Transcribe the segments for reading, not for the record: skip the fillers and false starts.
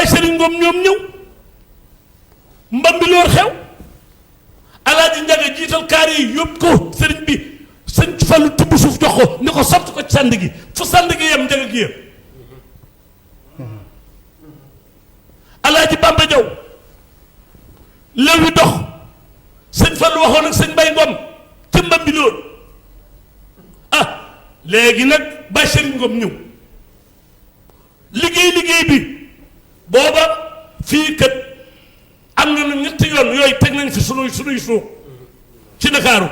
Baye Serigne Ngom ñoom ñëw Mbambilor xew Alaaji Njaga jiital kaar yi yóbbu ko sëriñ bi sëñ Fallu tibb suuf jox ko ni ko sotti ko ci sànd gi fu sànd gi yem Njaga gi yem Alaaji Bamba Jaw léew yi dox sëñ Fallu waxoon ak sëñ Mbay Ngom ci Mbambilor ah léegi nag Baye Serigne Ngom ñëw liggéey bi booba fii kat am na ñetti yoon yooyu teg nañ fi sunuy suuf ci Ndakaaru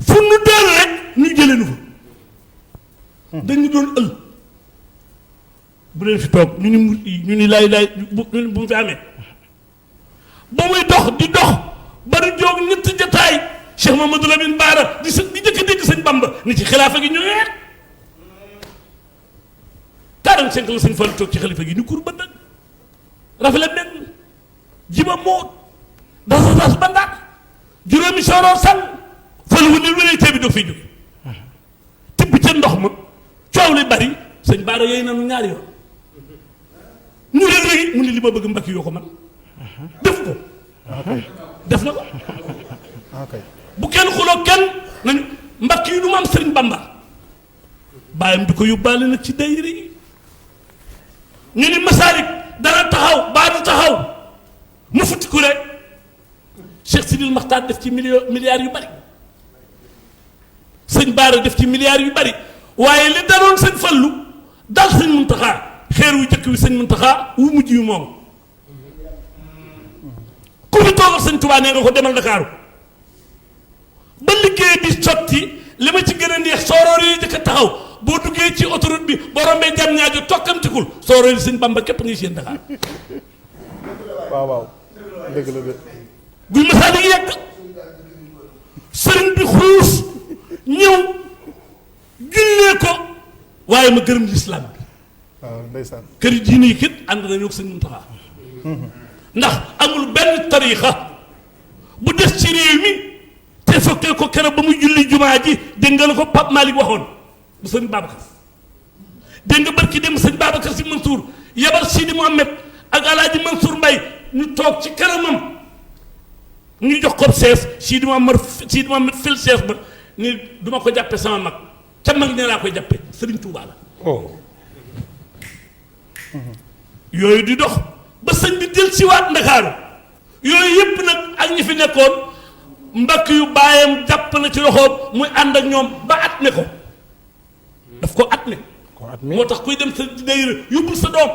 fu nu doon rek ñu jëlee nu fa dañu doon ël bu leen fi toog ñu ni laay bu mu fi amee ba muy dox di dox ba nu jóg ñetti jataay Cheikh Mamadou Lamine Bara di jëkk dégg sëñ Bamba ni ci xilaafa gi ñëwee 45 la sëñ Fallu toog ci xalifa gi ni kur ba nag rafet benn jiba moo das ba ndaat juróomi sooroor sànn Fallu wu ni wélee tee bi doo fiy jóge tibb ca ndox ma coow li bari sëñ Bara yooyu nanu ñaari yoon ñu léegi mu ne li ma bëgg mbakki yoo ko man def ko def na ko bu kenn xuloo kenn nañu mbakki yi du ma am sëriñ Bamba bàyyam di ko yóbbaale nag ci dayri yi ñu ni Masaalik dana taxaw baa du taxaw mu futti ku rek Cheikh Sidil Maxtaar def ci milliards yu bari sëñ Bara def ci milliards yu bari waaye li daloon sëñ Fallu dal sëñ Muntaxaa xeer wu jëkk wi sëñ Muntaxaa wu mujj wi moom ku fi toogal sëñ Tuubaa nee nga ko demal Ndakaaru ba liggéey bi sotti li ma ci gën a neex sooroor yi jëkk a taxaw boo duggee ci autoroute bi boo rombee jam ñaajo tokkamtikul sooroor yi sëñ Bamba képp ngi seen Dakar waaw dëgg la de guy masaa di yegg sëriñ bi xuus ñëw jullee ko waaye ma gërëm lislaam bi waaw ndeysaan kër yi diine yi kit ànd nañu ak sëñ Muntaxa ndax amul benn tariixa bu des ci réew mi te fekkee ko keroog ba muy julli jumaa ji dégg nga la ko Pape Malick waxoon bu sëñ Babacar dégg nga barki dem sëñ Babacar Si Mansour yebal Sidi Mohamed ak Alaaji Mansour Mbay ñu toog ci kanamam ñu jox ko sees Sidi Mohamed fil sees ba ni duma ko jàppe sama mag ca mag ne laa koy jàppe Sëriñ Tuubaa la yooyu di dox ba sëñ bi del siwaat Ndakaaru yooyu yépp nag ak ñi fi nekkoon mbakk yu baayam jàpp na ci loxoom muy ànd ak ñoom ba at ne ko daf ko at ne moo tax kuy dem sa dayra yóbbul sa doom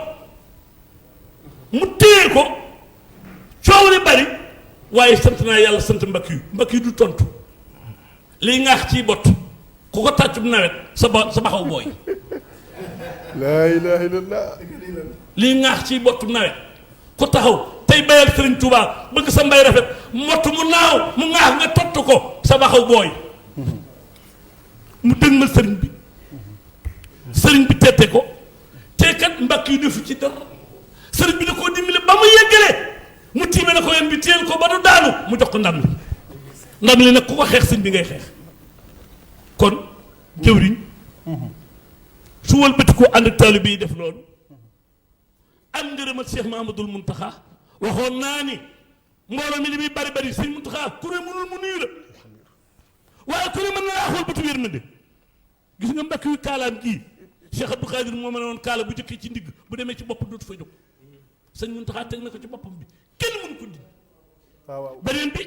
mu téye ko coow li bari waaye sant naa yàlla sant mbakk yu du tontu liy ŋaax ciy bot ku ko tàccub nawet sa baxaw booy laa ilaaha illallaah liy ŋaax ciy bottu nawet ku taxaw tey bayal Sëriñ Tuubaa bëgg sa mbay rafet mott mu naaw mu ŋaax nga tott ko sa baxaw booy mu dëgmal sëriñ bi tette ko te kat mbakk yu defu ci dara sëriñ bi da koo dimbali ba mu yeggalee mu tiime na ko yéen bi téel ko ba du daanu mu jox ko ndam li nag ku ko xeex sëñ bi ngay xeex kon jëwriñ su wëlbati ko ànd ak taalibe yi def loolu am ngërëmal Cheikh Mahamadul Muntaxa waxoon naa ni mbooloo mi li muy bari bari sëñ Muntaxa ku ne mënul mu nuyu la waaye ku ne mën na laa xool bëtu yërmande gis nga mbakk yu kaalaam gii Cheikh Abdou Khadir moo ma ne woon kaala bu jëkkee ci ndigg bu demee ci bopp dootu fa jóg sëñ Muntaxa teg na ko ci boppam bi kenn mënu ko dindi beneen bi